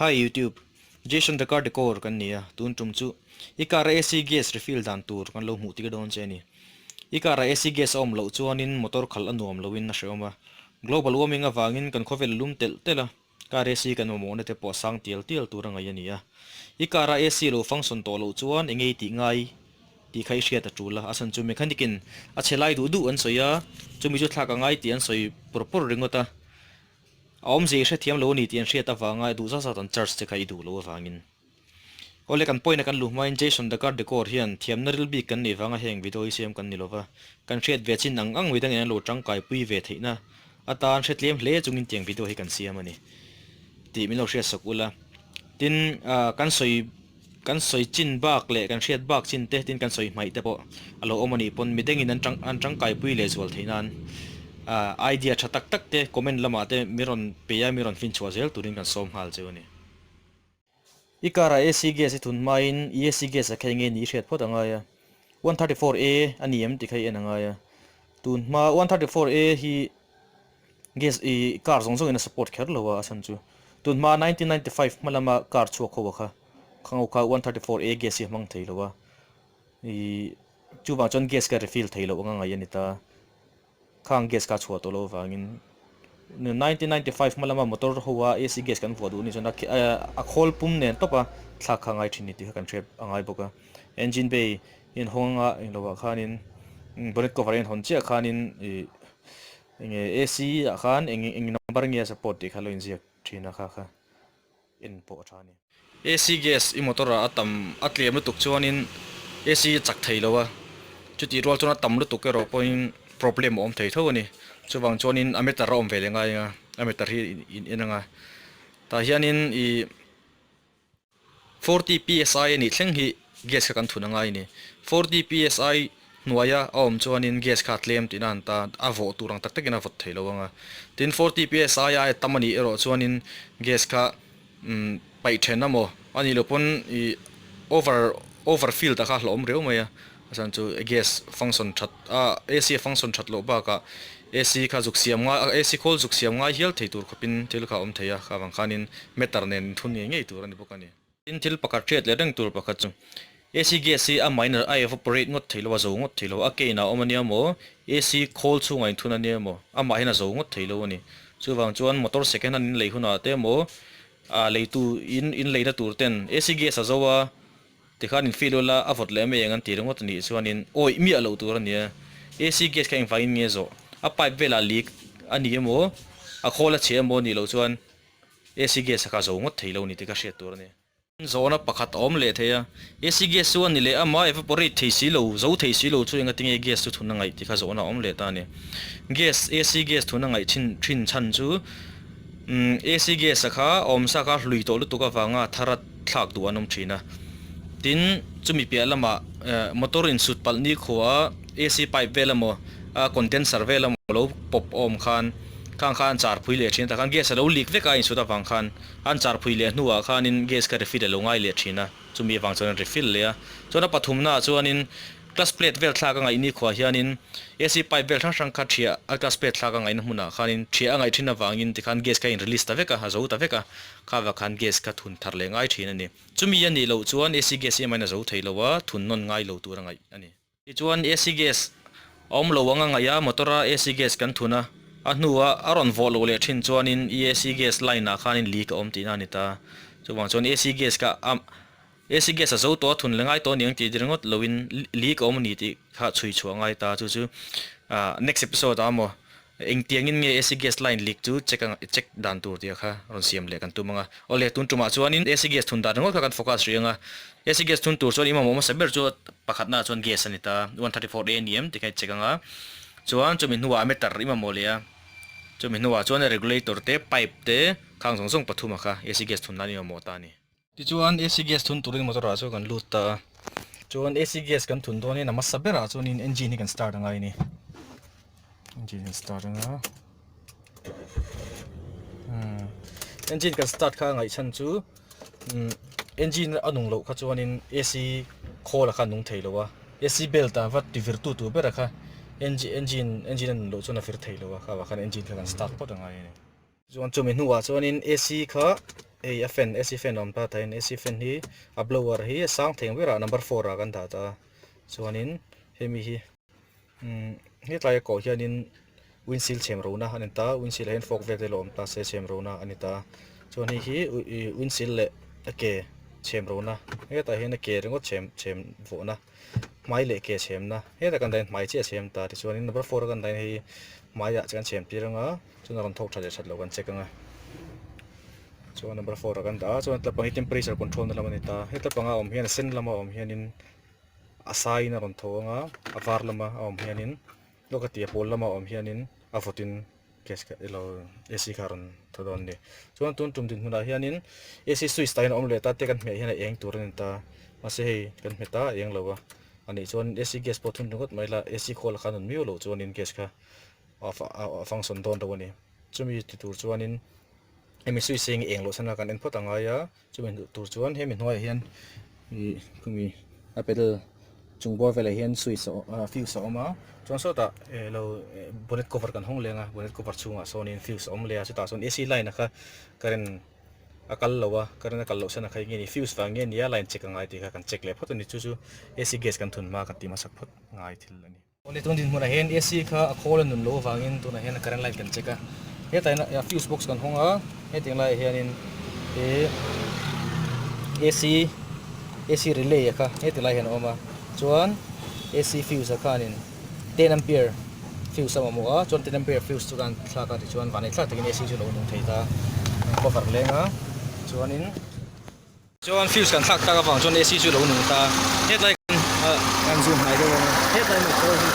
Hi YouTube, Jason the Car Decor kan ni a, tun tum chu i car a AC gas refill dan tur kan lo hmuh tir dawn che a ni. I car a AC gas a awm loh chuanin motor khalh a nuam loin a hrehawm a, global warming avangin kan khawvel a lum telh telh a, car AC kan mamawhna te pawh a sang tial tial tur a ngaih a ni a. I car a AC lo function tawh loh chuan eng nge i tih ngai tih kha i hriat a tul a, a chhan chu mechanic in a chhe lai duh duh an sawi a, chumi chu thlak a ngai tih an sawi pawr pawr ringawt a. A awmzia i hrethiam lo a ni tih an hriat avanga i duh zat zat an charge che kha i duh loh avangin. Awle kan point a kan luh hmain Jason the Car Decor hian thiamna ril bik kan neih vanga heng video hi siam kan ni lova, kan hriat ve chin ang ang midangin an lo tangkai pui ve theihna atan hre tlem hle chungin tiang video hi kan siam a ni tih min lo hriat sak ula. Tin, kan sawi kan sawi chin bak leh kan hriat bak chin te tin kan sawi hmaih te pawh a lo awm a nih pawn midangin an tang an tangkai pui leh zual theih nan idea tha tak tak te comment lamah te mi rawn pe a mi rawn finchhuah zel turin kan sawm nghal cheu a ni. I car ah AC gas i thun hmain i AC gas a kha enge ni i hriat phawt a ngai a, 134A a ni em tih kha i en a ngai a, tun hma 134A hi Gas i car zawng zawngin a support kher lo a, a chhan chu tunhma 1995 hma lama car chhuak ho a kha khang ho kha 134A gas hi a hmang thei lo a, i chuvang chuan gas kha refill thei loh anga ngaih a ni ta, khang gas kha a chhuah tawh loh avangin 1995 hma lama motor ho a AC gas kan vuah duh a nih chuan a khawl pum nen tawp a thlak kha a ngai thin ni tih kha kan hriat a ngai bawk a, engine bay inhawng anga englo ah khanin bonnet cover a inhawn chiah khanin ih Enge AC ah khan eng eng number nge a support tih kha lo inziak thin a kha kha en pawh a tha a ni. AC gas i motor ah a tam a tlem lutuk chuanin AC a chak thei lo a, chutih rual chuan a tam lutuk erawh pawhin problem a awm thei tho a ni. Chuvang chuanin a meter a awm ve leh ngai a, a meter hi in en ang a, tah hianin ih. 40 psi a nih thleng hi gas kha kan thun a ngai a ni. 40 psi hnuaia a awm chuanin gas kha a tlem tihna an ta, a vawh tur ang tak takin a vawt thei lo ang a. Tin, 40 psi aia tam a nih erawh chuanin gas kha paih then amaw a nih loh pawn ih over over fill ta kha a hlauhawm riau mai a. A chhan chu gas function that a AC a function that loh bakah AC kha zuk siam ngai AC khawl zuk siam ngai hial thei tur khawpin thil kha a awm thei a, kha vang khanin meter nen inthun ngei ngei tur a ni bawk a ni. Tin, thil pakhat hriat leh reng tur pakhat chu AC gas hi a main a evaporate ngawt thei lo a, zo ngawt thei lo. A ke inah a awm a nia maw, AC khawl chhungah inthun a nia maw, amahin a zo ngawt thei lo a ni. Chuvang chuan motor second hand in lei hunah te maw, a leitu in in leina tur ten AC gas a zo a, Tikhan in feel ula a vawt leh mai ang an ti ringawt anih chuanin awih miah loh tur a nia. AC gas kha engvangin nge zawh? A pipe velah leak a ni emaw, a khawl a chhe emaw anih loh chuan AC gas a kha zo ngawt thei lo ni tih ka hriat tur a ni. Zawhna pakhat a awm leh thei a, AC gas chu a ni leh ama evaporate thei si lo, zo thei si lo chu engati nge gas chu thun a ngaih tih kha zawhna a awm leh ta a ni. Gas, AC gas thun a ngaih thin thin chhan chu AC gas a kha awmsa kha hlui tawh lutuk avanga thar a thlak duh an awm thin a. Tin, chumi piah lamah motor insut palh ni khua AC pipe vel emaw a condenser vel emaw lo pawp awm khan khang kha an char phui leh thin a, takhan gas a lo leak vek a insut avang khan an char phui leh hnuah khanin gas kha refill a lo ngai leh thin a, chumi avang chuan an refill leh a. Chuan a pathumnaah chuanin Clutch plate vel thlak a ngaih ni khuah hianin AC pipe vel hrang hrang kha thiah a clutch plate thlak a ngaihna hmunah khanin thiah a ngaih thin avangin tikhan gas kha in release ta vek a, a zo ta vek a, kha vak khan gas kha thun thar leh ngai thin a ni. Chumi a nih loh chuan AC gas hi amahin a zo thei lo a, thun nawn ngai lo tur a ngaih a ni. Tichuan AC gas a awm lo ang a ngaih a, motor a AC gas kan thun a, a hnua a rawn vawh loh leh thin chuanin AC gas line ah khanin leak a awm tihna a ni ta. Chuvang chuan AC gas kha a AC gas a zo tawh a thun leh ngai tawh aniang tih ringawt loin leak a awm a ni tih kha chhui chhuah ngai ta chu chu next episode ah maw engtiangin nge AC gas line leak chu check ang check dan tur tih kha rawn siam leh kan tum ang a awle tun tumah chuanin AC gas thun dan ringawt kha kan focus rih ang a AC gas thun tur chuan i mamawh hmasa ber chu pakhatna ah chuan gas a ni ta 134 A ni em tih kha i check ang a chuan chumi hnuah meter i mamawh leh a chumi hnuah chuan regulator te pipe te khang zawng zawng pathum ah kha AC gas thun nan i mamawh ta a ni. Tichuan AC gas thun turin motor ah chuan kan lut ta a, chuan AC gas kan thun dawnin a hmasa berah chuanin engine hi kan start angai a ni, engine kan start anga umm engine kan start kha ngaih chhan chu umm engine a nung loh kha chuanin AC khawl a kha a nung thei lo a, AC belt ah va ti vir tu tur ber a kha engine engine a nun loh chuan a vir thei lo a, kha vang khan engine kha kan start phawt angai a ni. Chuan chumi hnuah chuanin AC kha. Hei a fan AC fan a awm ta tah hian AC fan hi a blower hi a sang thei ang berah number four ah kan dah ta a chuanin hemi hi umm hetlai a kawh hianin windshield chhem rona a ni ta windshield ah hian fog vel te lo awm ta se chhem rona a ni ta chuan hei hi ih windshield leh a ke chhem rona hetah hian a ke ringawt chhem chhem vawhna hmai leh ke chhemna hetah kan dah hian hmai chiah a chhem ta tichuanin number four a kan dah hian hei hmaiah chuan chhem tir anga chuan a rawn thawk tha leh that loh kan check anga chuan number four ah kan dah a chuan tlapang hi temperature control na lam a ni ta he tlapang a awm hian a sen lama awm hianin a saiin a rawn tho anga a var lama a awm hianin lawk a tia pawl lama awm hianin a vawtin gas kha ilo AC kha a rawn tho dawn a ni chuan tun tum dinhmunah hianin AC switch tah hian a awm leh ta te kan hmeh hian a eng tur a ni ta mahse hei kan hmet a a eng lo a anih chuan AC gas pawh thun ringawt mai la AC khawl kha a nun miau loh chuanin gas kha a function dawn lo a ni chumi ti tur chuanin hemi switch hi eng loh chhan a kan en phawt a ngai a. Chumi hnuh tur chuan hemi hnuaiah hian ih khumi a pedal chung bawr velah hian switch a awm fuse a awm a chuan sawtah eh lo bonnet cover kan hawng leng a bonnet cover chhungah sawnin fuse a awm leh a chutah chuan AC line a kha current a kal lo a current a kal loh chhan a kha eng nge ni fuse vang nge ni a line check a ngai tih kha kan check leh phawt a ni chu chu AC gas kan thun hma kan tih hmasak phawt ngai thil a ni. Awle tun dinhmunah hian AC kha a khawl a nun loh avangin tunah hian current light kan check a, hetah hian a fuse box kan hawng a, hetiang laiah hianin ih AC AC relay a kha heti lai hian a awm a, chuan AC fuse a khanin ten ampere fuse a mamawh a, chuan ten ampere fuse chu kan thlak a tichuan vanei thlak takin AC chu a lo nung thei ta, cover leng a chuanin. Chuan fuse kan thlak tak avang chuan AC chu lo nung ta hetlai kan kan zoom hnai deuh ang a hetlai mai khawl hi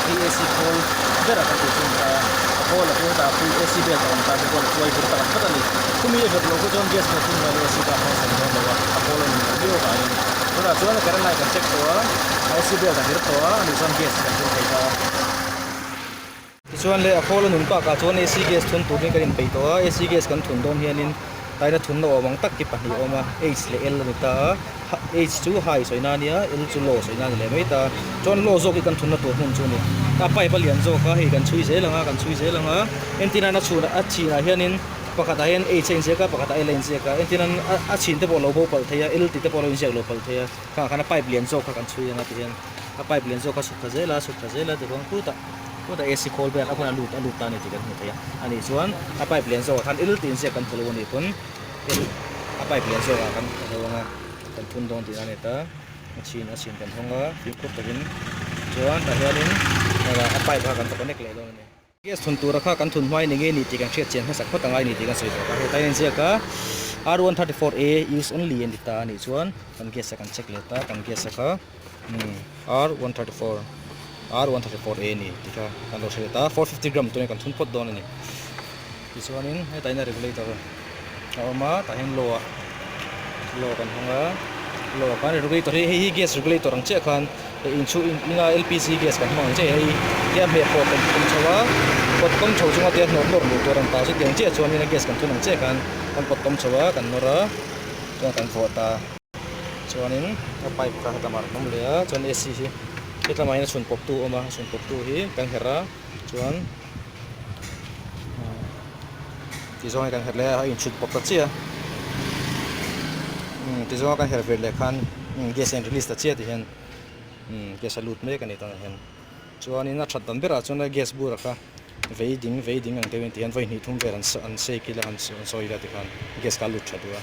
khi AC khawl ber a kan tih chu a ni ta a khawl a chu hetah pui AC belt a awm ta te pawh a tuai vir tak ang phawt a ni khumi a verh loh khu chuan gas kha thun mai AC kha a hmang chhan dawn lo a a khawl a nung loh viau avangin tunah chuan current line kan check tawh a AC belt a vir tawh a ani chuan gas kan thun thei ta a. Tichuan le a khawl a nun bakah chuan AC gas thun turin kan inpeih tawh a, AC gas kan thun dawn hianin taina thunna awm ang tak hi pahnih a awm a, H leh L a ni ta a, H chu high sawina a nia, L chu low sawina a ni leh mai ta, chuan low zawk hi kan thunna tur hmun chu a ni. A pipe a lian zawk a, hei kan chhui zel ang a, kan chhui zel ang a, entir nan a chhunah a chinah hianin pakhatah hian H a inziak a, pakhatah L a inziak a, entir nan a chhin te pawh a lo bo palh thei a, L tih te pawh a lo inziak lo palh thei a, khangah khan a pipe lian zawk kha kan chhui ang a ti hian a pipe lian zawk kha chhuk thla zel a, chhuk thla zel a tichuan khutah. Chutah AC khawl vel a hun a lut a lut ta a ni tih kan hmu thei a, a nih chuan a pipe lian zawkah khan il tih inziak kan hmu lo a nih pawn il a pipe lian zawkah kan hmu ang a, kan thun dawn tihna a ni ta, a chhin a chhin kan hawng a fimkhur takin chuan tah hianin a pipe kha kan va connect leh dawn a ni. Gas thun tura kha kan thun hmai ni nge ni tih kan hriat chian hmasak phawt angai a ni tih kan sawi tawh a, hetah hian inziak a R134A use only a ni ta a nih chuan kan gas a kan check leh ta, kan gas a kha R134. R134A ni tih kha kan lo hre leh ta 450 gram turin kan thun phawt dawn a ni tichuanin hetah hian a regulator a awm a tah hian low ah low kan hmang a low ah khan regulator hi hei hi gas regulator ang chiah khan inchhung ina LPG gas kan hmang ang chiah hei hi a hmeh pawh kan kawm chho a pawt kawm chho chunga tia hnawh nawr luh tur an ta chutiang chiah chuanin a gas kan thun ang chiah khan kan pawt kawm chho a kan nawr a chuan kan vuah ta. Chuanin a pipe kha hetah mar awm leh a chuan AC hi hetlamah hian a chhun pawp tu a awm a a chhun pawp tu hi kan herh a chuan ti zawng hi kan herh leh a a inchhun pawp ta chiah a umm ti zawnga kan herh ve leh khan gas a in release ta chiah ti hian umm gas a lut mek a ni tunah hian chuanin a that dan berah chuan a gas bur a kha vei ding vei ding ang deuhin ti hian vawi hnih thum vel an an shake ila an sawi ila tikhan gas kha a lut tha duh a.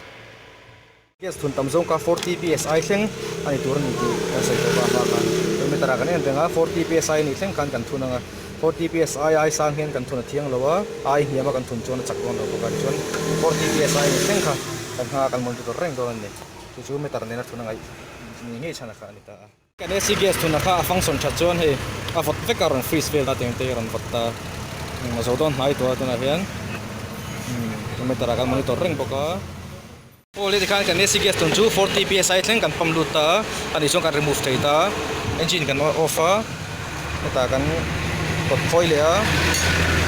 Gas thun tam zawng kha 40 psi thleng a ni tur a ni tih kan sawi tawh vang vang a, kilometer ah kan en reng a, 40 psi a nih thleng khan kan thun ang a, 40 psi ai sang hian kan thun a thiang lo a, ai hniam a kan thun chuan a chak dawn lo bawk a, tichuan 40 psi a nih thleng kha kan hma kan monitor reng dawn a ni, chu chu meter nena thun a ngaih ni ngei chhan a kha a ni ta a. Kan AC gas thun a kha a function that chuan hei a vawt vek a rawn freeze vel ta teng te rawn vawt ta a zo dawn hnai tawh a tunah hian umm meter ah kan monitor reng bawk a. Aw le tikhan kan AC gas tun chu 40 psi thleng kan pump lut ta a ani chuan kan remove thei ta engine kan off a hetah kan pawt phawi leh a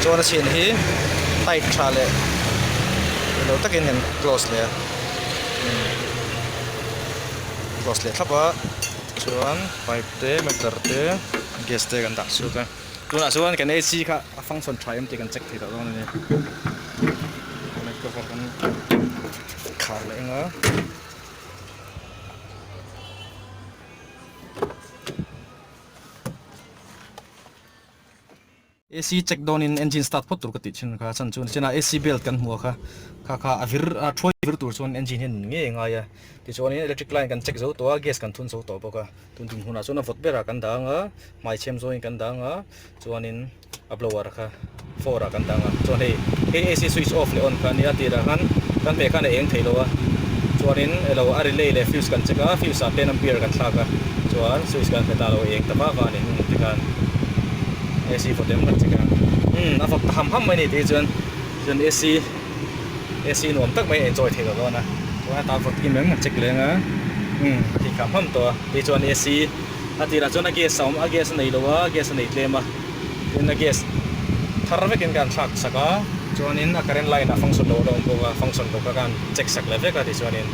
chuan a chhin hi tight tha leh ilo takin kan close leh a. Close leh thlap a chuan pipe te meter te gas te kan dah chhuak a tunah chuan kan AC kha a function tha em tih kan check thei tawh dawn a ni. cover kan khar leh eng a. AC check dawnin engine start phawt tur ka tih thin kha a chhan chu nichinah AC belt kan hmu a kha kha kha a vir a thuai vir tur chuan engine hian min ngei a ngai a tichuanin electric line kan check zo tawh a gas kan thun zo tawh bawk a tun ding hunah chuan a vawt berah kan dang a hmai chhem zawngin kan dang a chuanin a blower kha four ah kan dang a chuan hei hei AC switch off leh on kha a nia tirah khan kan hmeh khan a eng thei lo a chuanin elo a relay leh fuse kan check a fuse ah ten ampere kan thlak a chuan switch kan hmet a lo eng ta vak a ni hnung tikhan AC vawt em kan check a umm a vawt ta ham ham mai a ni tih chuan chuan AC AC nuam tak mai a enjoy thei lo dawn a chuan a ta vawt kim em kan check leng a umm a thih kham ham tawh a tih chuan AC a tirah chuan a gas a awm a gas a nei lo a gas a nei tlem a tin a gas thar vekin ka han thlak sak a chuanin a current line ah function lo a awm bawk a function lo kha ka han check sak leh vek a tichuanin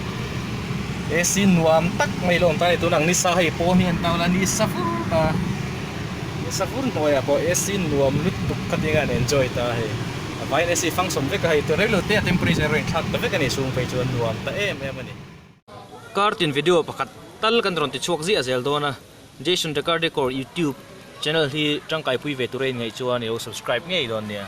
AC nuam tak mai lo awm ta a ni tunah ang nisa hei pawn hi an tau la nisa fur ta nisa fur hnuaiah pawh AC nuam lutuk kha tinge an enjoy ta hei a vaiin AC function vek a hei tun reng lo te a temperature erawh inthlak ta vek a ni chhung phei chuan nuam ta em em a ni. Kar tin video pakhat tal kan rawn ti chhuak ziah zel dawn a, Jason The Car Decor YouTube channel hi tangkaipui ve tura in ngaih chuan i lo subscribe ngei dawn nia.